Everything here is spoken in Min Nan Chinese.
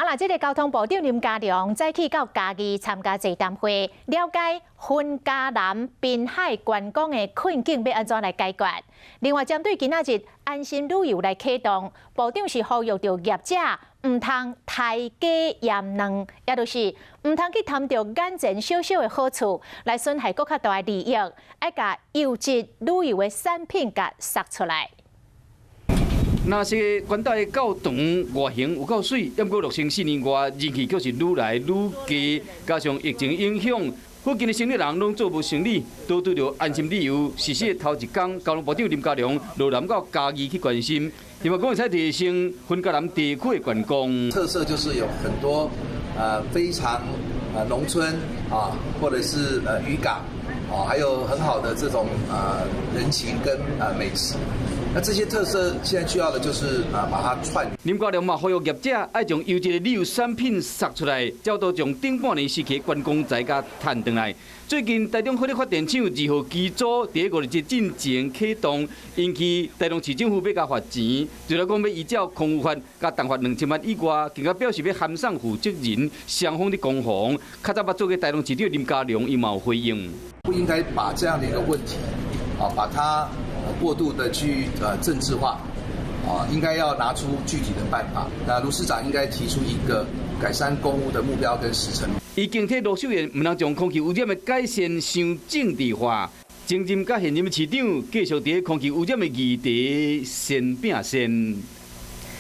啊，這个交通部長林佳龍早起到嘉義參加座談會，了解雲嘉南濱海觀光的困境欲按怎來解決。另外，針對今仔日安心旅遊來啟動，部長是呼籲著業者毋通刣雞驗卵，也就是毋通去貪著眼前小小的好處，來損害閣較大的利益，愛共優質旅遊的產品共釋出來。若是關島的教堂外形有夠媠，毋過落成4年外，人氣卻是愈來愈低，加上疫情影響，附近的生意人攏做無生意，都拄著安心旅遊實施的頭一工，交通部長林佳龍落南到嘉義去關心，希望講會使提升雲嘉南地區的觀光。特色就是有很多非常農村啊，或者是漁港啊，還有很好的這種人情跟美食。那這些特色現在需要的就是啊，把它串。林佳龍嘛，呼籲業者愛將優質的旅遊產品釋出來，才都將頂半年失去觀光財共趁轉來。最近台中火力發電廠二號機組佇五日進前啟動，引起台中市政府欲共罰錢，除了講欲依照空污法共重罰2000萬以外，更加表示欲函送負責人雙方佇攻防。較早捌做過台中市長林佳龍伊嘛有回應，不應該把這樣的一個問題啊，把它過度的去政治化，啊，應該要拿出具體的辦法。那盧市長應該提出一個改善空污的目標跟時程。伊警惕盧秀燕毋通將空氣污染的改善傷政治化，前任佮現任市長繼續佇空氣污染的議題先拼先。